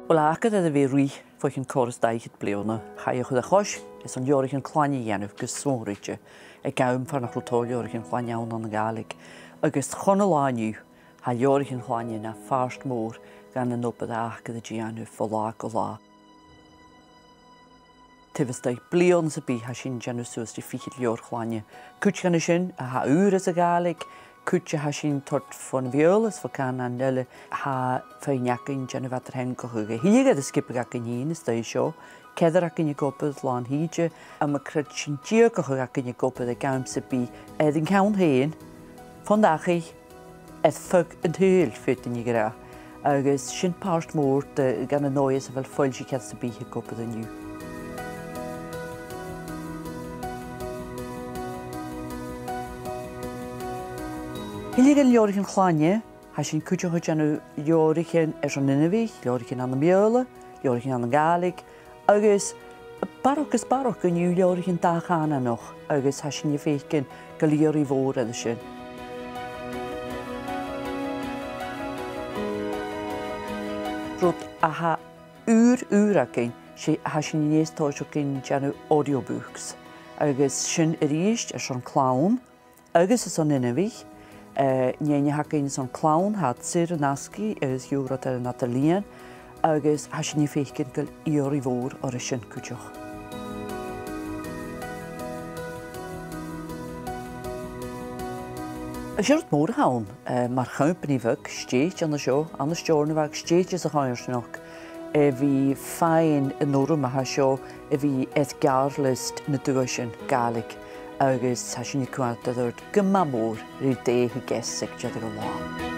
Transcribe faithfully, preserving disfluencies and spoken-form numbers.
Uill, tha Acair air a bhith a' ruith bho chionn còrr is dà fhichead bliadhna. Chaidh a chur air chois airson leabhraichean cloinne a dhèanamh gu sònraichte, aig àm far nach robh tòrr leabhraichean cloinne ann an Gàidhlig, agus chun an latha an-diugh, tha leabhraichean cloinne na phàirt mhòr dhen an obair a tha Acair a' dèanamh bho latha gu latha. Taobh a-staigh bliadhna sam bith, tha sinn a' dèanamh suas ri fichead leabhar cloinne. Cuid dhen a sin a tha ùr às a' Ghàidhlig, cuid a tha sinn a' toirt bhon Bheurla is bho chànanan eile. Tha feadhainn againn a' dèanamh eadar-theangachadh a thilleadh air an sgioba againn fhìn a-staigh an seo, ceathrar againn ag obair làn-thìde, agus ma chreideas sibh, deucadh againn ag obair aig àm sam bith, air an ceann fhèin, fon dachaigh, air feadh an t-saoghail, faodaidh mi a ràdh, agus sin pàirt mhòr de, dhen an dòigh sa bheil foillsichear sam bith ag obair an-diugh. Thilleadh air leabhraichean cloinne, tha sinn cuideachd a' dèanamh leabhraichean airson inbhich, leabhraichean ann am Beurla, leabhraichean ann an Gàidhlig, agus barrachd is barrachd an-diugh leabhraichean dà-chànanach, agus tha sinn a' faicinn gu bheil iarraidh mhòr air sin. Rud a tha ùr, ùr againn, 's e, tha sinn an-dràsta a' dèanamh audiobooks, agus sin a-rithist airson clann, agus airson inbhich, eh, nì a th' againn airson clann, tha iad saor an-asgaidh agus gheibh iad air an eadar-lìon, agus tha sinn a' faicinn gu bheil iarraidh mhòr air sin cuideachd. Agus 's e rud mòr a th' ann, eh, mar chompanaidh bheag, stèidhichte an seo, ann an Steòrnabhagh, stèidhichte sa choimhearsnachd, a bhith a' faighinn an urram a tha seo a bhith air geàrr-liosta nan duaisean Gàidhlig, agus tha sinn a' coimhead air adhart gu math mòr ri dè thig às aig deireadh an latha.